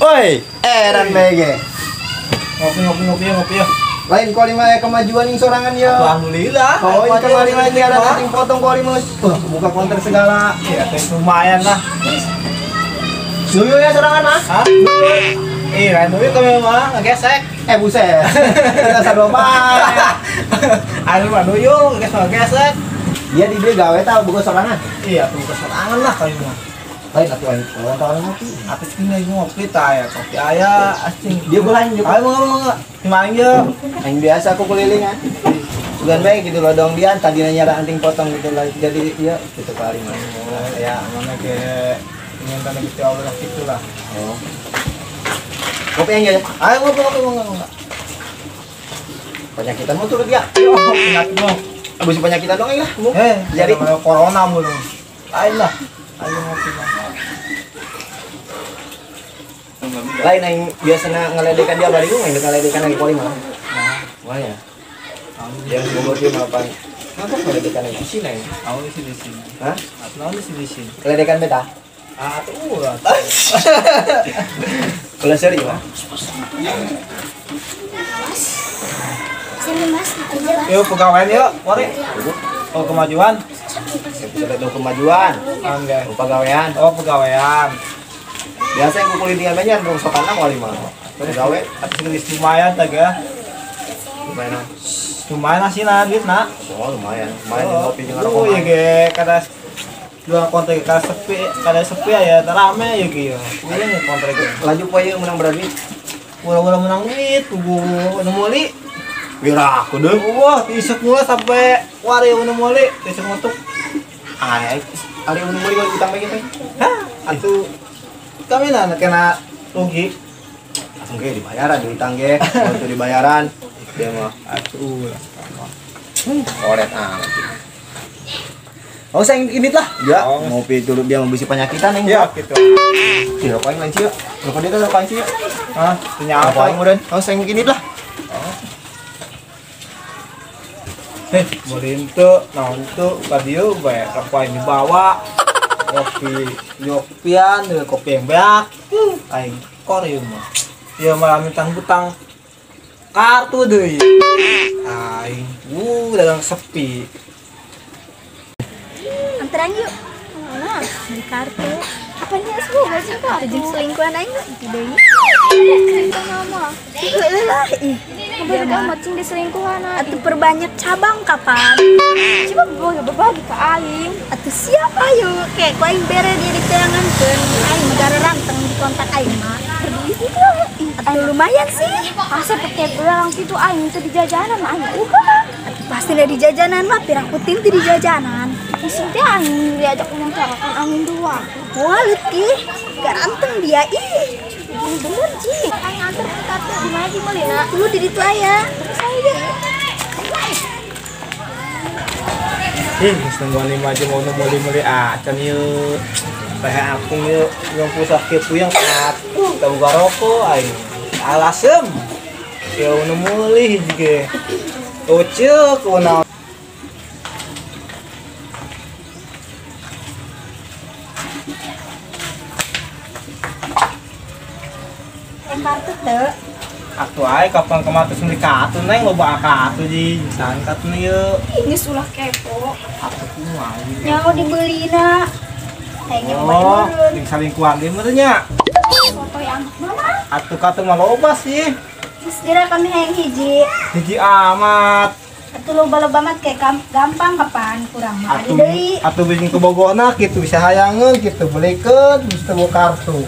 Woi, edan BG. Ngopi. Lain kuali mah kemajuan yang sorangan ya. Alhamdulillah. Oh, ini kemarin lagi ada anting potong kuali mus. Buka konter segala. Ya, lumayan lah. Nuyu ya sorangan mah? Hah? Ih, lain nuyu kami mah ngegesek. Buset. Kita sadoba. Anu mah nuyu ngegesek. Dia di dia gawe tah buka sorangan. Iya, buka sorangan lah kami mah. Lain atuh aing tawaran ngopi. Atuh sini lagi ngopi tah ya, kopi aya asing. Dia gulain juga. Ayo mangga. Gimana ye? Aing biasa aku keliling ah. Sugan bae gitu loh dong dian tadi nanya ada anting potong gitu lah. Jadi iya gitu kali mah. Ya, mana ke ingin tanda Gusti Allah lah gitu lah. Oh. Kopi yang ya. Ayo ngopi mangga. Penyakitan mau turut ya? Penyakit mau. Abis penyakitan dong ya. Jadi corona mulu. Lain lah. Ayo ngopi lah. Lain yang biasanya ngeledekan dia bari yang ngeledekan lagi poli mah. Wah ya. Yang Bogor dia mah apa? Kenapa ngeledekan lagi sini? Aku di sini sini. Hah? Aku di sini sini. Ngeledekan beta? Ah, tuh lah. Ulah seri mah. Sini Mas, yuk pegawaian yuk, mari. Oh kemajuan. Episode itu kemajuan. Enggak. Oh pegawaian. Oh pegawaian. Biasa yang kukulin dengan banyak dong sopan lah mah. Pegawai. Tapi lumayan tak ya? Lumayan. Lumayan sih nah duit nak. Oh lumayan. Lumayan ngopi dengan rokok. Oh iya ge, kada jual kontak kada sepi ya, rame ya ge. Ini kontak ge. Laju poe menang berapa duit? Ura-ura menang duit, tugu nu meuli. Wira aku deh. Wah, isuk mula sampai wari nu meuli, isuk ngutuk. Aneh, ari nu meuli kalau utang lagi teh. Hah, atuh kami nah kena rugi. Langsung ge dibayaran di utang ge, waktu dibayaran dia mah atuh. Koret amat. Oh, saya ingin lah. Ya, ngopi dulu dia mau bisi penyakitan yang ya gitu. Di rokok yang lain sih, rokok dia tuh rokok sih. Hah, punya apa yang udah? Oh, saya ingin lah. Beli itu, naon itu, radio bae rokok yang dibawa. Kopi Yopian, kopi yang beak. Aing kor ieu mah. Ieu malah mintang butang kartu deui. Aing, dagang sepi. Anteran yuk. Mana? Beli kartu. Apanya sih? Beli kartu. Jeung selingkuhan aing deui. Cerita mama. Lah, ih. Baru amat cing diselingkuhan. Atuh perbanyak cabang kapan? Coba berbagi ke aing. Atuh siap ayo. Kayak ku aing bere dia diteangankeun. Aing negara ranteng di kontak aing mah. Atuh lumayan sih. Asa pakai belang kitu aing teu di jajanan aing. Atuh pasti di jajanan mah pirakutin teu di jajanan. Ising teh aing diajak ngomong kan angin dua. Wah letih, garanteng dia ih. Bener Ji. Aing anter ke kartu di mana sih meulina? Lu di ditu aya. Terus ayo deh. Ih, geus nungguan lima aja mau meuli-meuli acan ieu. Teh akung ieu yang pusah kieu puyeng atuh teu boga rokok aing. Alasem. Ieu nu meuli hiji ge. Uceuk kunaon. Kartu teu. Atuh ae kapan kemarin meuli kartu neng loba kartu ji, misalkan kartu ieu. Geus ulah kepo. Atuh kumaha ieu? Nyaho dibelina. Hayangnya oh, jeung salingkuhan deui meureun nya. Foto yang mama. Atuh kartu mah loba sih. Geus geura kami hayang hiji. Hiji amat. Atuh loba-loba amat kayak gampang kapan kurang mah ada deui. Atuh bijing ke Bogorna kitu bisa hayangeun kitu belikeun geus teu bawa kartu.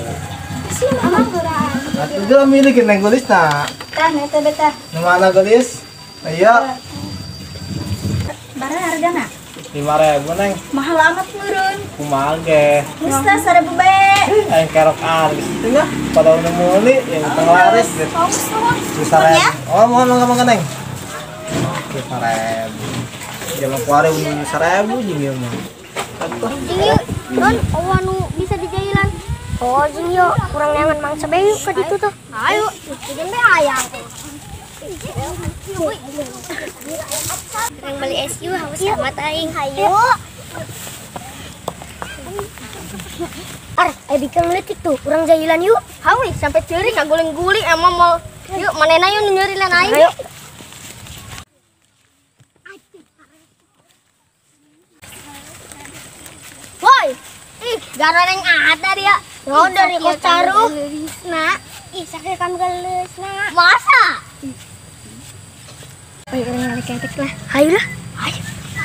Sih mama geura. Atuh geura milih ke neng geulis na. Tah eta beta. Nu mana geulis? Aya. Barang hargana? 5.000 neng. Mahal amat meureun. Kumaha ge? Geus lah 1.000 bae. Aing kerok aris teh nya. Pada nu meuli yang teu laris. Oh, mohon mangga neng. Oke, 1.000. Jaman kuari nu 1.000 jeung ieu mah. Jeung ieu, non eueuh nu bisa dijailan. Oh, jeung ieu kurang neangan mangsa bae yuk ka ditu tuh. Ayo, jeung bae hayang. Yang beli es yuk, haus amat aing. Hayu. Ar, bikang leutik tuh, urang jahilan yuk. Hawi, sampai ceurik kaguling-guling emang mau. Yuk, manena yuk nu nyeurik lain aing. Ayo. Woi, ih, garoreng ada dia. Oh, dari Kocaru. Nah, ih, sakit kan gelis, nah. Masa? Ayo orang ngalek-ngalek lah. Ayo lah. Ayo.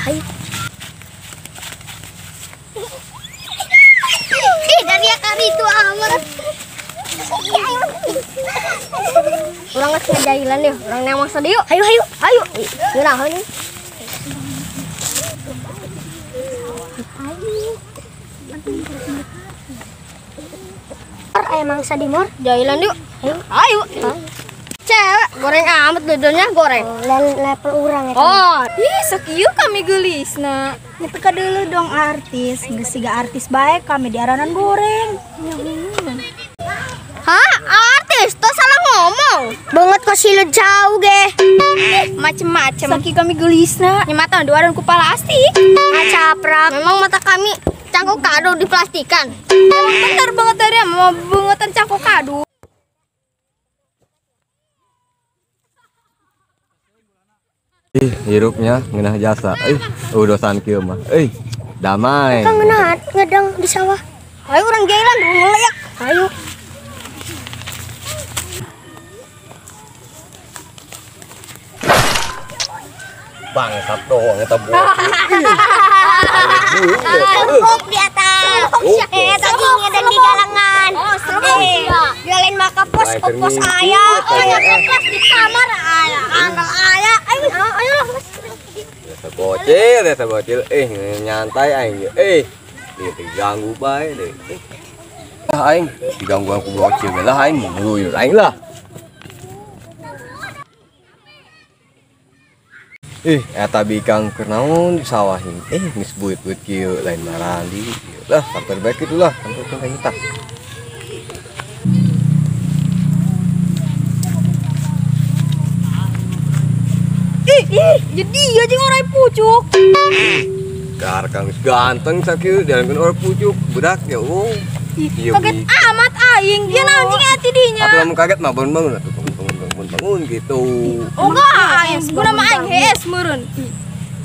Ayo. Ih, dari akar itu amat. Urang geus ngajahilan deh, urang nang mangsa deui yuk. Ayo, ayo, ayo. Ngeunaheun. Ayo. Aya mangsa di mor, jahilan yuk. Ayo, ayo. Cewek goreng amat dodolnya goreng. Level urang ya. Oh, ih sakieu kami geulisna. Nyeteka dulu dong artis, geus siga artis bae kami diaranan goreng. Hah? Artis? Tuh salah ngomong. Banget kok silu jauh ge. Macem-macem. Saki kami gelisna. Nya mata duaran ku plastik. Caprak. Memang mata kami cangkok kado diplastikan. Emang bener banget tadi mau bungetan cangkok kado. Ih, hirupnya ngeunah jasa. Ih, urusan kieu mah. Ih, damai. Kang ngeunah ngedang di sawah. Ayo urang jalan ngeleyak. Ayo. Bangsat doang eta buah. Selebok di atas. Tadi ngedang di galangan. Oh, selebok. Dia lain maka pos pos aya, aya pos di kamar aya, angkel aya. Ayo, ayo lah. Desa bocil, nyantai aing ge. Diganggu bae deh. Ah aing diganggu aku bocil lah aing nguyur aing lah. Ih, eta bikang keur naon di sawah ini. Geus buit-buit kieu lain marandi. Lah, sampai bae kitu lah, sampai ka nyetak. Ih, jadi ya jeung orai pucuk. Kar kang geus ganteng sakieu dialungkeun orai pucuk, budak ya oh. Ih, kaget amat aing, dia naon jeung ati dinya. Atuh lamun kaget mah bangun-bangun atuh. Bangun gitu. Oh enggak, aing guna mah aing hees meureun.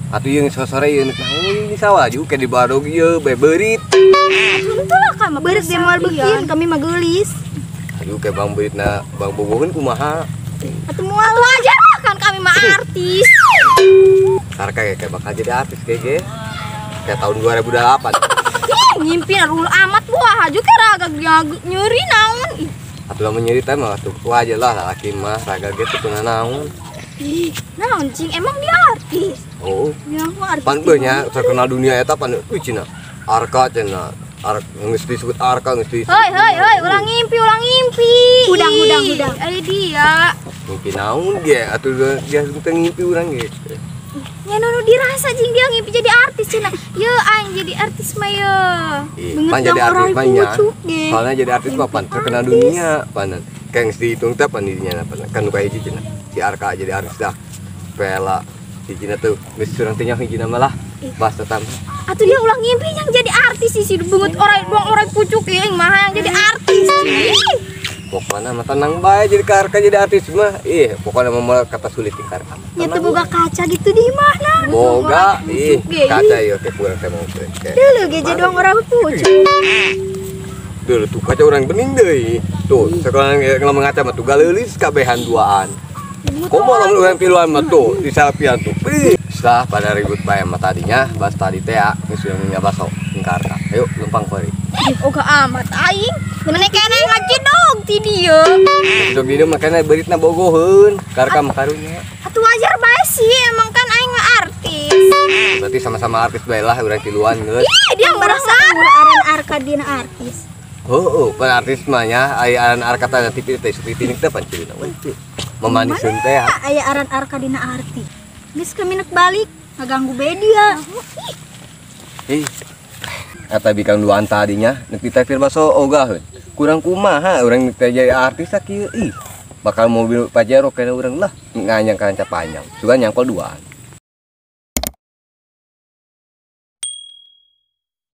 Atuh ieu sore ieu naon di sawah juga di barog ieu bae beurit. Atuh henteu lah kami beurit ge moal beukieun kami mah geulis. Aduh ke bang beuritna bang boboheun kumaha. Atuh moal wajar lah kan kami mah artis. Sarka kayak bakal jadi artis kayak ge. Kayak tahun 2008. Ih, ngimpi rul amat buah aju ke raga nyeri naon. Ih. Atuh lamun nyeri teh mah atuh wajar lah lalaki mah raga ge teu naon. Ih, naon cing emang dia artis. Oh. Ya aku artis. Pan beuh nya terkenal dunia eta pan euy cenah. Arka cenah. Arka geus disebut Arka geus disebut. Hoi hoi hoi ulang ngimpi, ulang ngimpi. Hudang hudang hudang. Ai dia. Ngimpi naon ge atuh dia teu ngimpi urang ge. Nya nu dirasa jeung dia ngimpi jadi artis cenah. Ye aing jadi artis mah ye. Pan jadi artis mah nya. Soalnya jadi artis mah pan terkenal dunia pan. Kayak geus dihitung teh pan dirinya pan kan nu kahiji cenah. Si Arka jadi artis dah. Pela hijina tuh geus urang teh nyaho hijina mah lah. Bahas tetap. Atuh dia ulah ngimpi yang jadi artis sih si beungeut orai buang orai pucuk ieu mah yang jadi artis. Pokoknya mah tenang bae jadi Arka jadi artis mah. Ih, pokoknya mah kata sulit di Arka. Nya teu boga kaca gitu di mana? Boga, ih, kaca ieu teh kurang teh mau teh. Deuleu ge jadi doang orang pucuk. Deuleu tuh kaca urang bening deui. Tuh, sekarang ngelamun ngaca mah tuh galeulis kabehan duaan. Komo lamun urang tiluan mah tuh di selfie-an tuh. Setelah pada ribut bae mah tadinya, bas tadi teh ya, geus urang nyabaso jeung Arka. Ayo lempang kuari. Oga amat aing. Mene kene ngacidog ti dieu. Ngacidog di dieu mah kene beuritna bogoheun, Karka mah karunya. Atuh wajar bae sih, emang kan aing mah artis. Berarti sama-sama artis bae lah urang tiluan geus. Ih, dia merasa aran Arka dina artis. Heueuh, pan artis mah nya aya aran Arka teh TV teh seperti teh pan ceuna. Memaniskeun teh. Aya aran Arka dina artis. Geus kami nek balik, ngaganggu bae dia. Ih. Eta bikang duaan tadinya nek ditraktir baso ogah. Kurang kumaha urang teh jadi artis sakieu ih. Bakal mobil Pajero kena urang lah nganyang kancah panjang. Sugan nyangkol duaan.